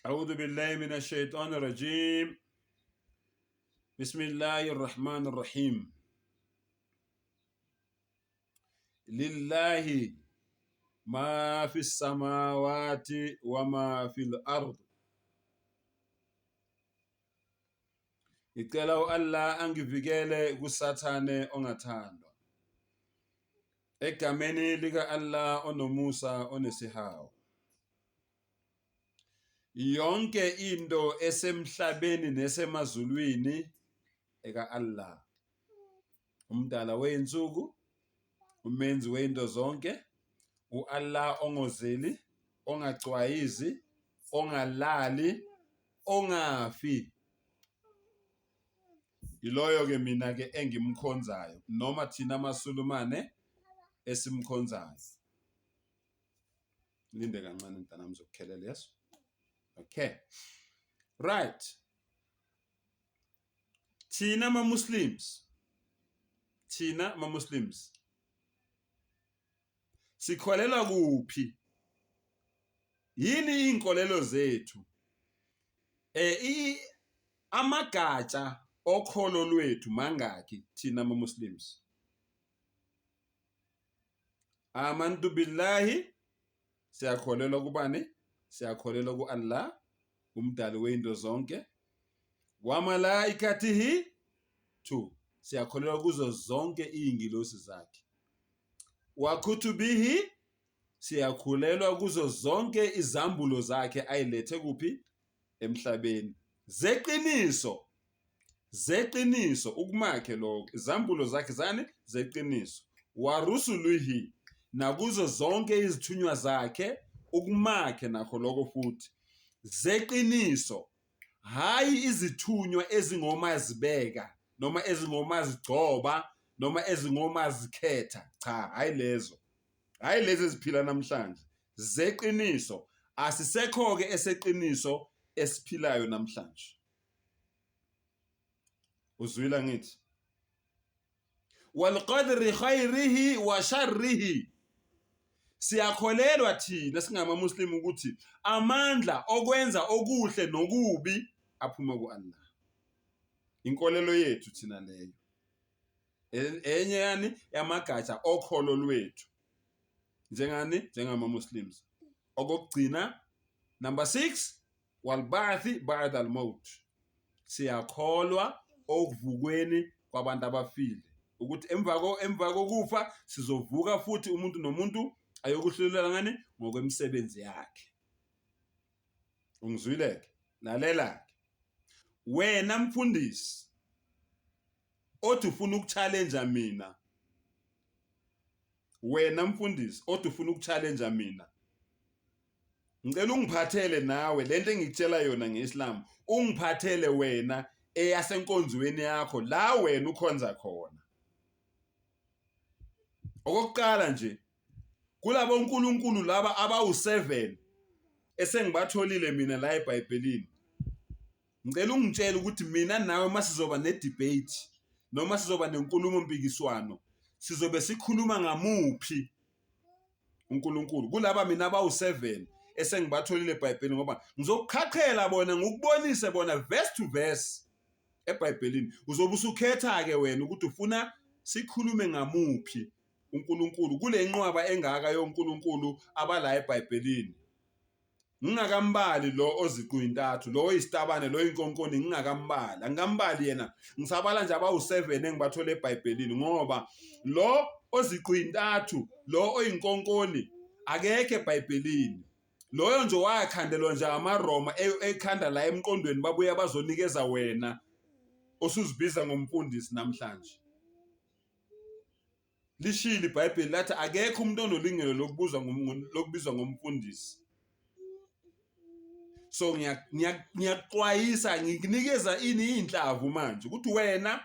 أعوذ بالله من الشيطان الرجيم بسم الله الرحمن الرحيم لله ما في السماوات وما في الأرض Ngicela u-Allah angivikele kuSathane ongathandwa. Egameni lika-Allah onomusa onesihawu. Yonke into esemhlabeni nesemazulwini eka-Allah. Umdala wey'nsuku, umenzi wey'nto zonke, u-Allah ongozeli, ongacwayizi, ongalali, ongafi. Yiloyo ke mina ke engimkhonzayo noma thina amaSulumane esimkhonzayo. Linde kancane mntanami ngizokukhelela yeso. Okay. Right. Thina ama Muslims thina ama Muslims Sikholelwa kuphi? Yini iy'nkolelo zethu? Eh amagatsha okholo lwethu mangaki thina ama-Muslims? Amantu billahi siyakholelwa kubani? Siyakholelwa ku-Allah umdali wey'nto zonke. Wamalaikatihi two siyakholelwa kuzo zonke iy'ngilosi zakhe. Wakhutubihi siyakhulelwa kuzo zonke izambulo zakhe ayilethe kuphi emhlabeni zeqiniso zeqiniso ukumakhe lokho izambulo zakhe zani zeqiniso warusuluhi nakuzo zonke izithunywa zakhe ukumakhe nakho lokho futhi zeqiniso hhayi izithunywa ezingomazibeka noma ezingomazigcoba noma ezingomazikhetha cha hhayi lezo hhayi lezi eziphila namhlanje zeqiniso asisekho-ke eseqiniso esiphilayo namhlanje uzwile ngithi walqadri khairihi wa sharrihi siyakholelwa thina singamamuslimu ukuthi amandla okwenza okuhle nokubi aphuma ku-Allah inkolelo yethu thina leyo enye yani yamagatsha okholo lwethu njengani njengama-muslims okokugcina number 6 walbathi ba'da almaut siyakholwa okuvukweni kwabantu abafile ukuthi emva emva kokufa sizovuka futhi umuntu nomuntu ayokuhlulela ngani ngokwemisebenzi yakhe ungizwile-ke lalela-ke wena mfundisi othi ufuna ukuchallenge mina wena mfundisi othi ufuna ukuchallenge mina Ngicela ungiphathele nawe lento engikutshela yona ngeIslam, ungiphathele wena eyasenkonzweni yakho la wena ukhonza khona. Okokuqala nje kulabo nkulunkulu laba abawu-7 esengibatholile mina la eBhayibhelini. Ngicela ungitshele ukuthi mina nawe uma sizoba ne-debate noma sizoba nenkulumo mpikiswano sizobe sikhuluma ngamuphi uNkulunkulu kulaba mina abawu-7 esengibatholile eBhayibhelini ngoba ngizokuqhaqhela bona ngikubonise bona verse to verse eBhayibhelini uzobe usukhetha-ke wena ukuthi ufuna sikhulume ngamuphi uNkulunkulu kule nqwaba engaka yonkulunkulu abala eBhayibhelini ngingakambali lo oziqu-intathu lo oyisitabane lo oyinkonkoni ngingakambali angikambali yena ngisabala nje abawu-7 engibathole ebhayibhelini ngoba lo oziqu-intathu lo oyinkonkoni akekho ebhayibhelini loyo nje wakhandelwa nje amaRoma e, ekhanda la emqondweni babuya bazonikeza wena osuzibiza ngomfundisi namhlanje Lishilo iBhayibheli lathi akekho umuntu onolungelo lokubuzwa lokubizwa ngomfundisi. So ngiyakuxwayisa ngikunikeza ini iy'nhlavu manje ukuthi wena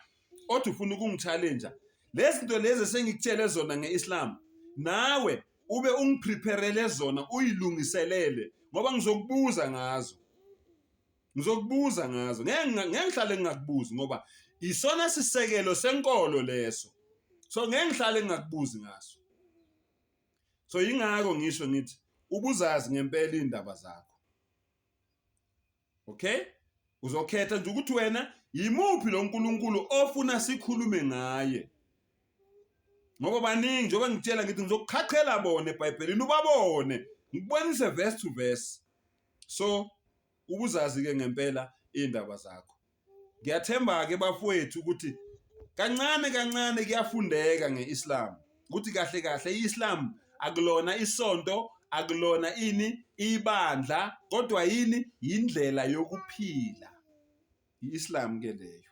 othi ufuna ukungi-challenge lezi zinto lezi esengikutshele zona nge-Islam nawe ube ungiprepherele zona uyilungiselele ngoba ngizokubuza ngazo. Ngizokubuza ngazo. Ngeke ngeke ngihlale ngingakubuzi ngoba isona sisekelo senkolo leso. So ngeke ngihlale ngingakubuzi ngaso. So yingakho ngisho ngithi ubuzazi ngempela indaba zakho. Okay, uzokhetha nje ukuthi wena yimuphi lo nkulunkulu ofuna sikhulume ngaye, ngoba baningi. Njengoba ngitshela ngithi ngizokuqhaqhela bona eBhayibhelini, ubabone, ngikubonise verse to verse, so ubuzazi-ke ngempela iy'ndaba zakho. Ngiyathemba-ke bafowethu ukuthi kancane kancane kuyafundeka nge-Islam, ukuthi kahle kahle i-Islam akulona isonto, akulona ini ibandla, kodwa yini? Yindlela yokuphila i-Islam ke leyo.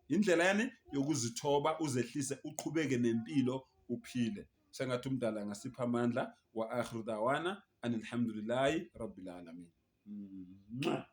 Indlela yani yokuzithoba, uzehlise, uqhubeke nempilo, uphile sengathi umdala angasipha amandla. Wa akhiru dawana anilhamdulillahi rabbil alamin. Mwah.